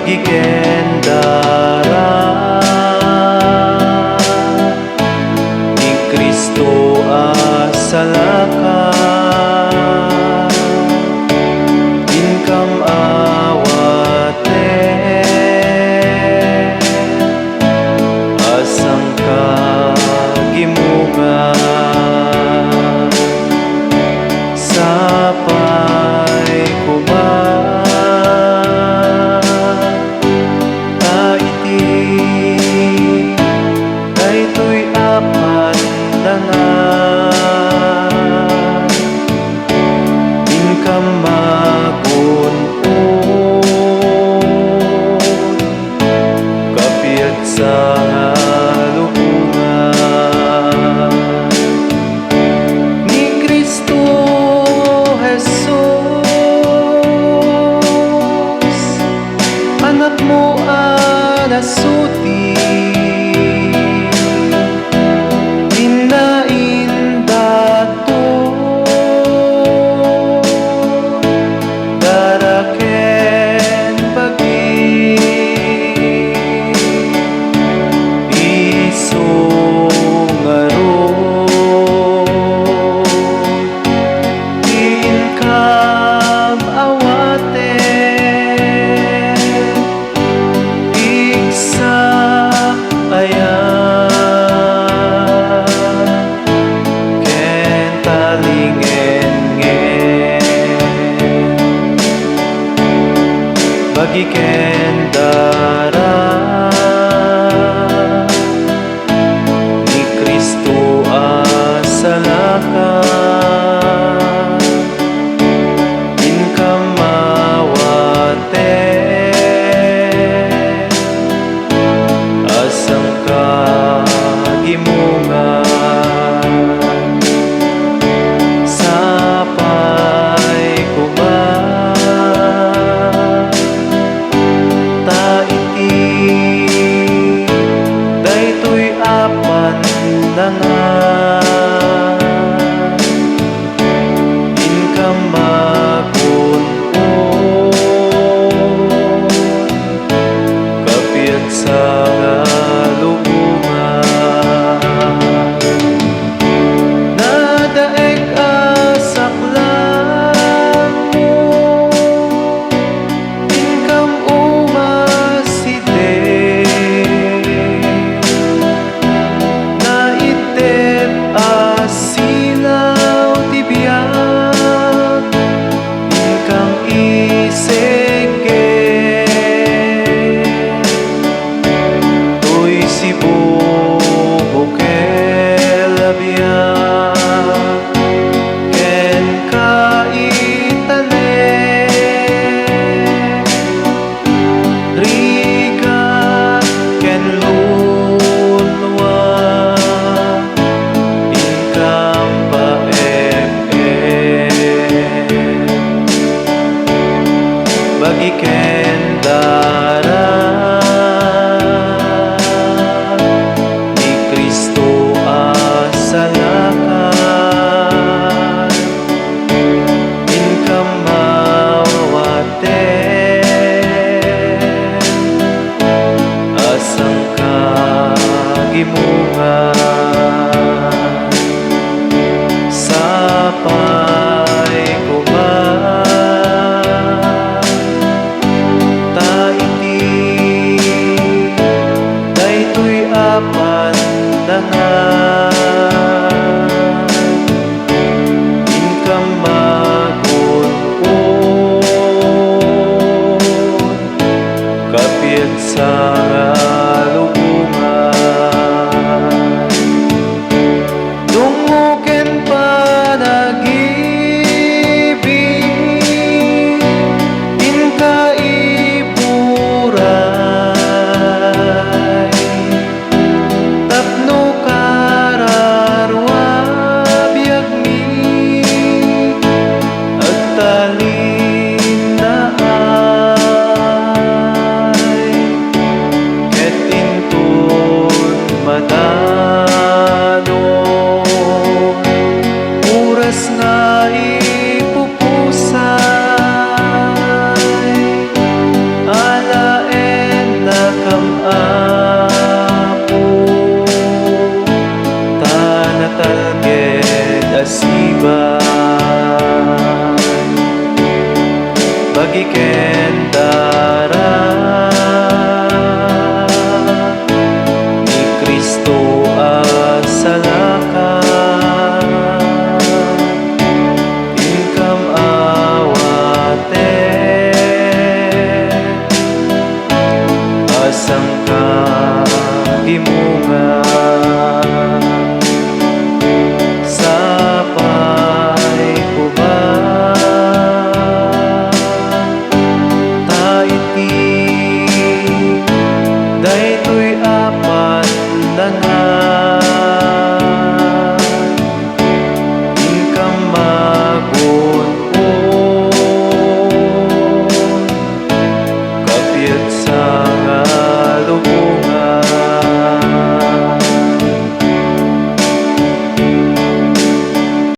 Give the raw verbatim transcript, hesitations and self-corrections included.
Gigendara ni Cristo a salaka, inkam awaten a sangkagimongan. Sapay koma ta iti daytoy a pandangan, inkam magun-od, kapiatsa nga lubongan. Ni Cristo Jesus, Anakmo a nasuti, inna indato, dara ken bagi, isu ngarud ti inkam awaten, pigsa, ayan, ken talingenngen. Bagi ken dara ni Cristo a salaka, inkam awaten a sangkagimongan. Sapay koma ta iti daytoy a pandangan, inkam magun-od, kapiatsa nga lubongan. Nadaek a saklangmo, inkam umaside. Naited a silaw ti biag, inkam isegge. Toy sibubukel a biag, kenka italek, rigat ken lunua, inkam paem-em. Bagi ken dara ni Cristo a salaka, inkam awaten a sangkagimongan. Sapay koma ta iti daytoy a pandangan, inkam magun-od, kapiatsa nga lubongan. Dungngo ken panagibig, inka iburay, tapno kararua biagmi agtalinnaay, ket Imo